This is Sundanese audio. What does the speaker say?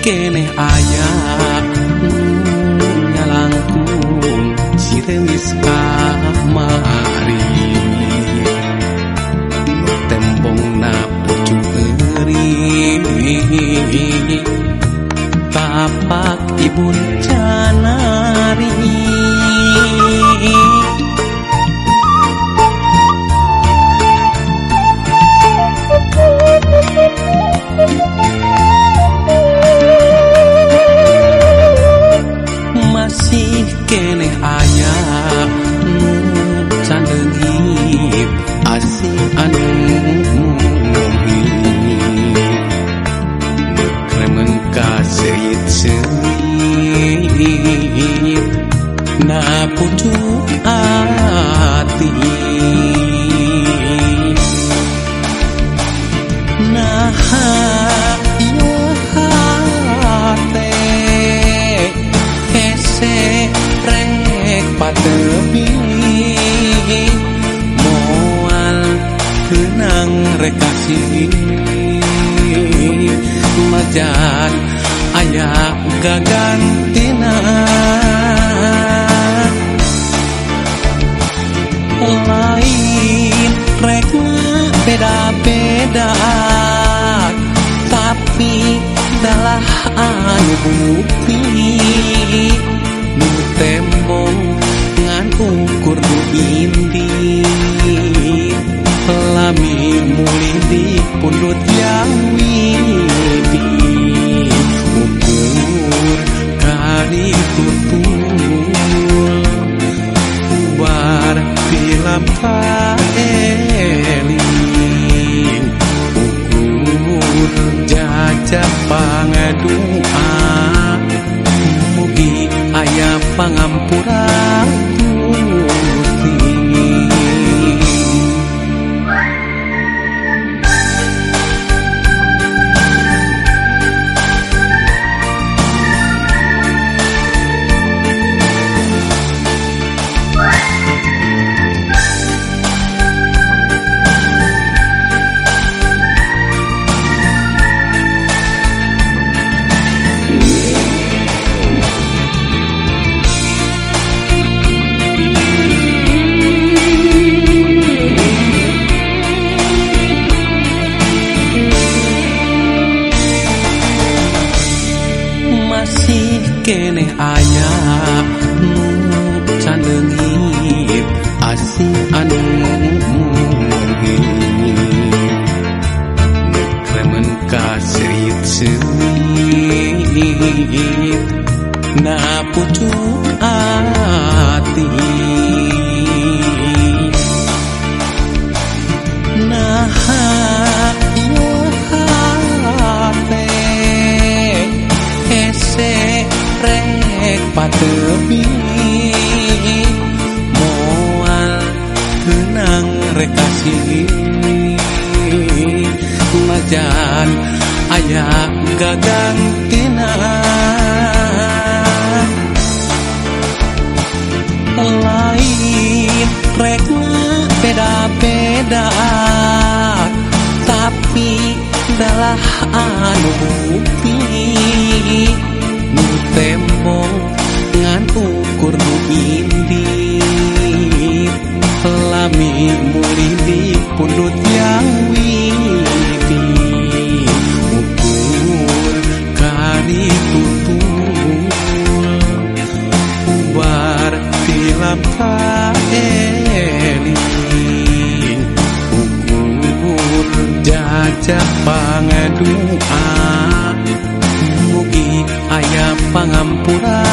Keneh aya nyalangkung ciremis kamari nu tembongna pucuk euri tapak ibun canari. Masih keneh aya nu can leungit asing anu muhit kremen ka seuit-seuit na pucuk ati. Naha ieu hate hese rek patepi moal keunang rek kasih majan aya gagantina. Lain rek beda-beda tapi dalah anu bukti nu tembong ngan ukur nu indit lami mulih di pundut yang widi ukur kari tutul ubar film kaeling ukur jajah pangadua mugi aya pangampura Gusti. Masih keneh aya nu can leungit asing anu muhit kremen ka seuit-seuit na pucuk ati. Naha ieu hate hese rek patepi moal keunang rek kasih majan aya gagantina. Lain rek beda-beda tapi dalah anu bukti nu tembong ngan ukur nu indit lami mulih di pundut yang widi ukur kari tutul ubar film kaeling ukur jajah pangadua mugi aya pangampura.